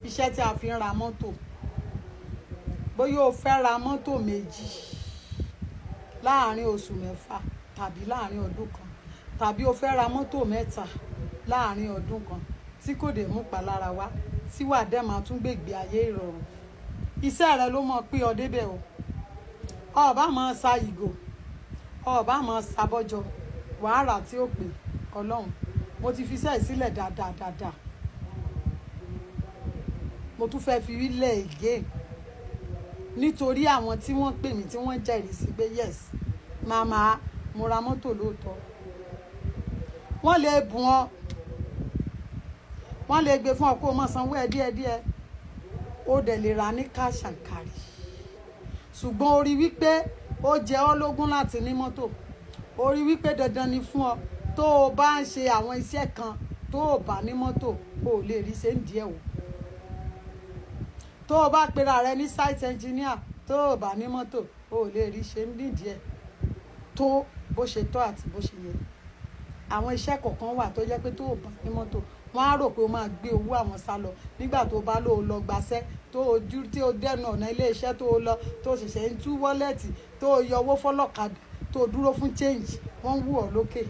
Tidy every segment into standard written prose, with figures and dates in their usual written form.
Iṣẹ́ tí a fi ń ra mọ́tò, bóyá o fẹ́ ra mọ́tò méjì láàrin oṣù 6 tàbí láàrin ọdún kan, tàbí o fẹ́ ra mọ́tò mẹ́ta láàrin ọdún kan tí kò dé mú palára wá, tí wàá dẹ̀ máa tún gbègbè ayé ìrọ̀rùn, iṣẹ́ rẹ ló mọ̀ pé ọ débẹ̀ o. Ọba máa sa ìgò, ọba máa sabọ́jọ, wàá rà tí ó pè Ọlọ́run. Mo ti fi iṣẹ́ ìsílẹ̀ dáadáa dáadáa, mo tún fẹ́ fi ilẹ̀ again nítorí àwọn tí wọ́n pè mí, tí wọ́n jẹ́rìí sí pé, "Yes màmá, mo ra mọ́tò lóòótọ́." Wọ́n lè bùn ọ, wọ́n lè gbé fún ọ kó o máa sanwó ẹ díẹ̀díẹ̀, ó dẹ̀ lè ra ní cash and carry. Ṣùgbọ́n o rí wípé ó jẹ ọ́ lógún láti ní mọ́tò, o rí wípé dandan ni fún ọ, tó o bá ń ṣe àwọn iṣẹ́ kan, tó o bá ní mọ́tò, o ò lè rí ṣe ń díẹ̀ o. Tó o bá pera rẹ ní site engineer, tó o bá ní mọ́tò, o ò lè rí ṣe ń díẹ̀ tó bó ṣe tọ́ àti bó ṣe yẹ. Àwọn iṣẹ́ kọ̀ọ̀kan wà tó jẹ́ pé tó o bá ní mọ́tò, wọ́n á rò pé o máa gbé owó àwọn sá lọ. Nígbà tó o bá lò ó lọ gbaṣẹ́, tó o jú tí o dẹnu ọ̀nà ilé iṣẹ́ tó o lọ, tó o ṣẹ̀ṣẹ̀ ń tú wallet, tó o yọ owó fọlọ́kadà, tó o dúró fún change, wọ́n ń wù ọ́ lókè.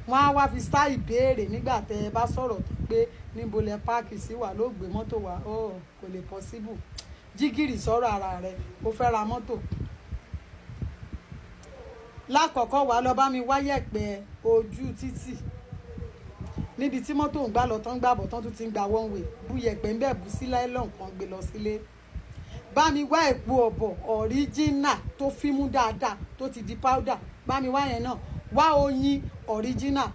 Wọ́n á wá fi style béèrè nígbà tẹ́ ẹ bá sọ̀rọ̀ tó pé, "Níbo lẹ park sí wà ló gbé mọ́tò wá?" Ó kò lè possible. Jígìrì sọ̀rọ̀ ara rẹ̀. O fẹ́ ra mọ́tò, lákọ̀ọ́kọ́ wàá lọ bá mi wáyẹ̀pẹ̀ ojú títì níbi tí mọ́tò ń gbà lọ tán, gbà bọ̀ tán, tún ti ń gba one way. Bu yẹ̀pẹ̀ ń bẹ̀, bù sí nylon kan, gbé lọ sílé. Bá mi wá èpo ọ̀bọ̀ original tó fímú dáadáa, tó ti di powder, bá mi wá yẹn náà. Wá oyin original,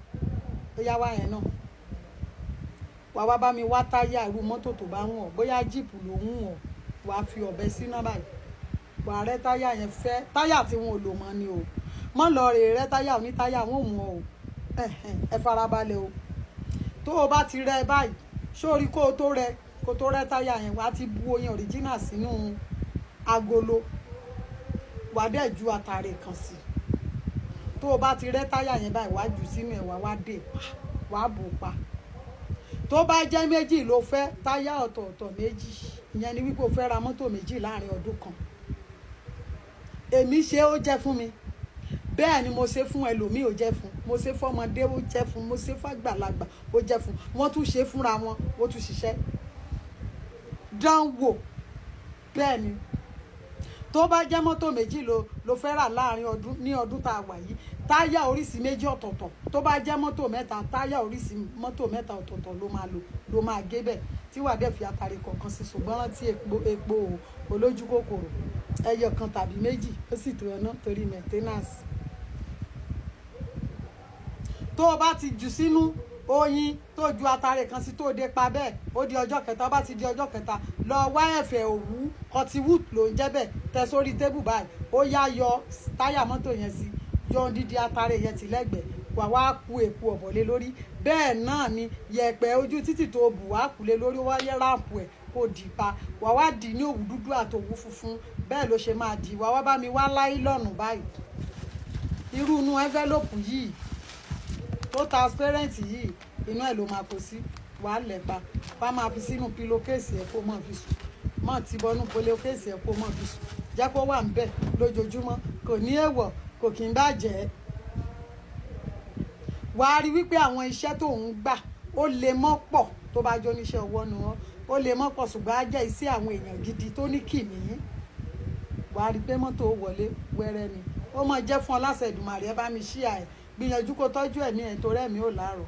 ó yá, wá yẹn náà wá. Wá bá mi wá táyà irú mọ́tò tó bá ń wọ̀, bóyá jeep ló ń wọ̀. Wàá fi ọ̀bẹ síná báyìí, wàá rẹ́ táyà yẹn fẹ́. Táyà tí wọn ò lò mọ́ ni o. Mọ́ lọ rè rẹ́ táyà onítáyà, wọn ò mú ọ o. Ẹ farabalẹ̀ o. Tó o bá ti rẹ́ báyìí sórí, kó o tó rẹ́ táyà yẹn, wàá ti bu oyin original sínú agolo, wàá dẹ̀ ju àtàrè kan sí. Tó o bá ti rẹ́ táyà yẹn báyìí, wàá jù sínú ẹ̀, wàá wá dè pa, wàá bò pa. Tó bá jẹ́ méjì ló fẹ́, táyà ọ̀tọ̀ọ̀tọ̀ méjì, ìyẹn ni wípé o fẹ́ ra mọ́tò méjì láàrin ọdún kan. Èmi ṣe, ó jẹ́ fún mi. Bẹ́ẹ̀ ni mo ṣe fún ẹlòmíì, ó jẹ́ fún. Mo ṣe fọmọdé, ó jẹ́ fún. Mo ṣe fàgbàlagbà, ó jẹ́ fún. Wọ́n tún ṣe fúnra wọn, ó tún ṣiṣẹ́ dán wò. Bẹ́ẹ̀ ni tó bá jẹ́ mọ́tò méjì ló fẹ́ rà láàrin ọdún, ní ọdún tá a wà yìí, táyà oríṣi méjì ọ̀tọ̀ọ̀tọ̀. Tó bá jẹ́ mọ́tò mẹ́ta, táyà oríṣi mọ́tò mẹ́ta ọ̀tọ̀ọ̀tọ̀ ló máa lò, ló máa gé bẹ̀, tí wàá dẹ̀ fi àtàrí kọ̀ọ̀kan sí. Ṣùgbọ́n rántí epo, epo olójú kòkòrò ẹyọ kan tàbí méjì, ó sì tó ọ̀nà torí maintenance. Tó o bá ti jù sínú oyin, tó ju atare kan sí, tó dé pa bẹ́ẹ̀, ó di ọjọ́ kẹta. Ó bá ti di ọjọ́ kẹta, lọ wá ẹ̀fẹ̀ òwú, cottonwool ló ń jẹ́ bẹ́ẹ̀, tẹ sórí table báyìí. Ó yá, yọ táyà mọ́tò yẹn sí, yọ dídí atare yẹn ti lẹ́gbẹ̀ẹ́, wà wá ku èpo ọ̀bọ̀ lé lórí. Bẹ́ẹ̀ náà ni yẹ̀pẹ̀ ojú títì tó bù wá kú lé lórí, wá yẹ wrap ẹ̀ kó dì pa, wà wá dì ní òwú dúdú àti òwú funfun. Bẹ́ẹ̀ ló ṣe máa dì. Wà wá bá mi wá nylon báyìí, irú inú envelope yìí tó transparent yìí, inú ẹ̀ ló máa kó sí. Wàá lẹ̀ pa, wàá máa fi sínú pillowcase ẹ̀ kó máa fi sùn, mọ̀ tí bọnú pillowcase ẹ̀ kó máa fi sùn. Jẹ́ kó wà níbẹ̀ lójoojúmọ́, kò ní èèwọ̀, kò kì í bàjẹ́. Wàá rí wípé àwọn iṣẹ́ tó ń gbà, ó lè mọ́ pọ̀. Tó bá jó níṣẹ́ ọwọ́ nu wọn, ó lè mọ́ pọ̀, ṣùgbọ́n á jẹ́ iṣẹ́ àwọn èèyàn gidi tó ní kìmí. Wàá rí pé mọ́tò wọlé wẹ́rẹ́ ni ó máa jẹ́ fún ọ láṣẹ Èdùmàrè. Ẹ bá mi ṣíà ẹ̀, gbìyànjú kó tọ́jú ẹ̀mí ẹ̀ torí ẹ̀mí ò láàrọ̀.